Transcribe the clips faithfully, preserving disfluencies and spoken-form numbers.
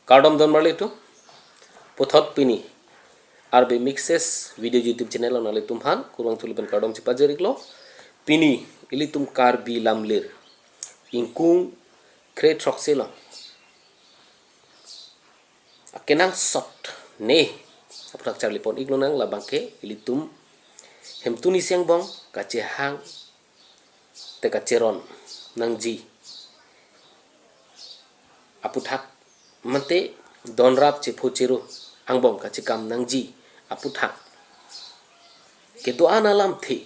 Kardom don marli atum. Puthot pini R B Mixes Video YouTube Channel along nanglitum aphan kurvangthu lapen kardom chepajir-iklo. Pini ilitum Karbi lamlir ingkung kre-throksi along akenangsot ne aphuthak charli pon-iklonang, labangke ilitum hemtun isi angbong kachehang te kacheron nangji aphuthak, mate donrap chepho chero angbong kachekam nangji aphuthak kedo-an alamthe,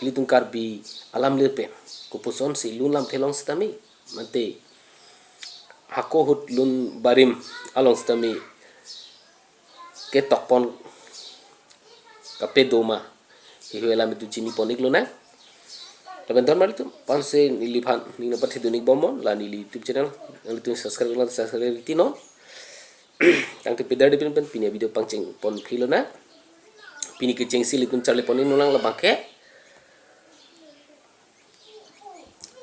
ilitum Karbi alamlir pen kopusonsi lun lamthe along sitame, mate hako ahut lun barim along sitame ketok pon kapedo ma, hihui alam itum chini pon-iklonang. Lapen don marli atum, panse neliphan ning nangpathedun-ik bomnon, la neli YouTube channel nanglitum subscribe lang, subscribe tinon. Tangte pidar dipin pen pini video pangcheng pon philonang. Pini kechengsi ilitum charli pon-iknonang labangke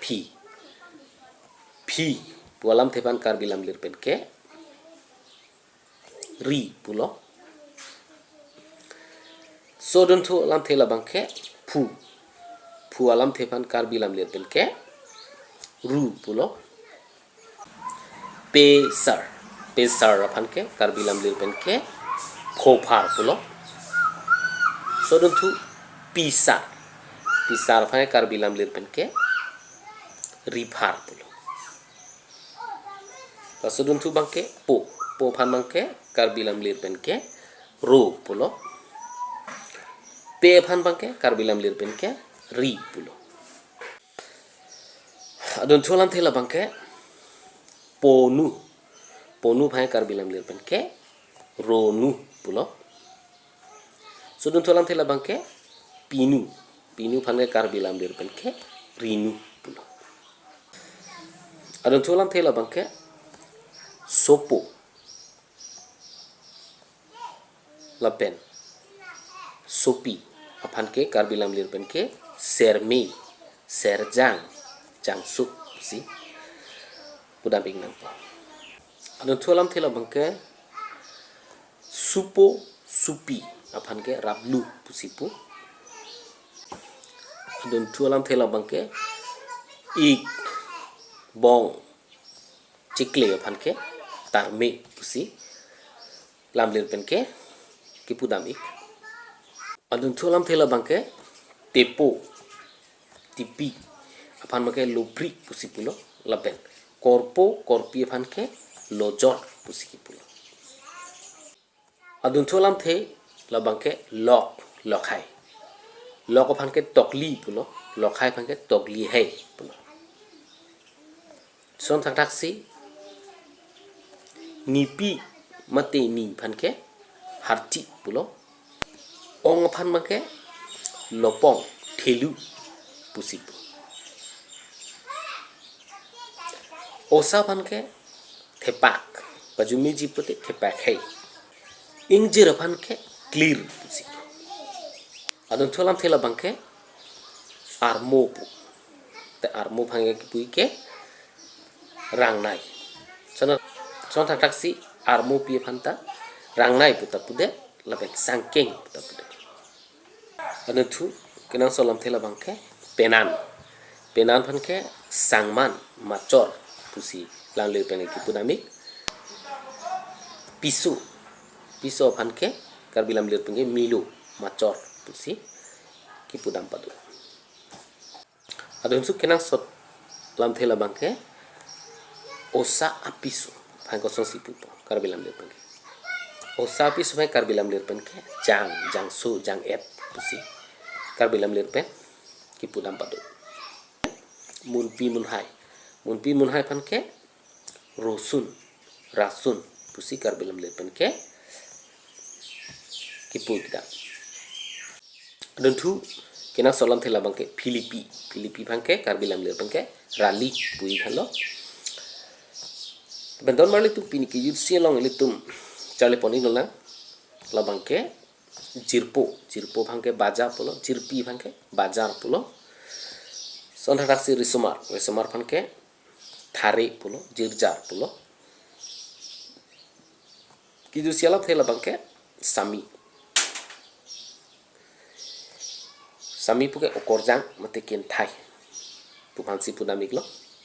phi. Phi pu alamthe aphan Karbi lamlir penke ri pulo. Sodunthu alamthe labangke phu. Phu alamthe aphan Karbi lamlir penke ru pulo. Pesar. Pesar aphan ke Karbi lamlir penke phophar pulo. Sodunthu pisar. Pisar aphan ke Karbi lamlir penke riphar pulo. Laso adunthu abangke po. Po aphan abangke Karbi lamlir penke ro pulo. Pe aphan abangke Karbi lamlir penke ri pulo. Adunthu alamthe labangke ponu. Ponu aphan Karbi lamlir penke ronu pulo. Sodunthu alamthe labangke pinu. Pinu aphan ke Karbi lamlir penke rinu pulo. Adunthu alamthe labangke sopo lapen sopi aphan ke Karbi lamlir penke serme, serjang, jangso si pudam-ik nangpo. Adunthu alamthe labangke supo supi aphan ke raplu pusi pu. Adunthu alamthe labangke ik bong chikle aphan ke tarme pusi lamlir penke kipudam-ik. Adunthu alamthe labangke tepo tipi aphan abangke lopri pusi pulo lapen korpo korpi aphan ke lojor pusi kipulo. Adunthu alamthe labangke lok, lokhai. Lok aphan ke tokli pulo, lokhai aphan ke tokli hai pulo. Lason thakthak si nipi mate ni aphan ke harchi pulo. Ong aphan abangke lopong, thelu pusi pu. Osa aphan ke thepak, pajumeji pute thepak hai. Ingjir aphan ke clear pusi pu. Adunthu alamthe labangke armo pu. Te armo aphan ke kipu-ik ke rangnai. Lason, lason thakthak si armopi aphan ta rangnai pu ta pudet lapen sangkeng pu ta pudet. Adunthu kenangsot alamthe labangke penan. Penan aphan ke sangman, machor pusi lamlir pen kipudam-ik. Piso. Piso aphan ke Karbi lamlir penke milo, machor pusi kipudam pado. Adunthu kenangsot alamthe labangke osa apiso aphan kosonsi pupo Karbi lamlir penke. Osa apiso aphan Karbi lamlir penke jang, jangso, jang-et pusi Karbi lamlir pen kipudam pado. Munpi munhai. Munpi munhai aphan ke rosun, rasun pusi Karbi lamlir penke kipu-ik dam. Adunthu kenangsot alamthe labangke philipi. Philipi aphan ke Karbi lamlir penke rali pu-ik thanlo. Lapen don marli atum, pini kejutsi along ilitum charli pon-iknonang labangke jirpo. Jirpo aphan ke baja pulo, jirpi aphan ke bajar pulo. Lason thakthak si risomar. Risomar aphan ke thare pulo, jirjar pulo. Idusi along the labang ke sami. Sami puke okorjang mate kenthai pu aphansi punam iklo.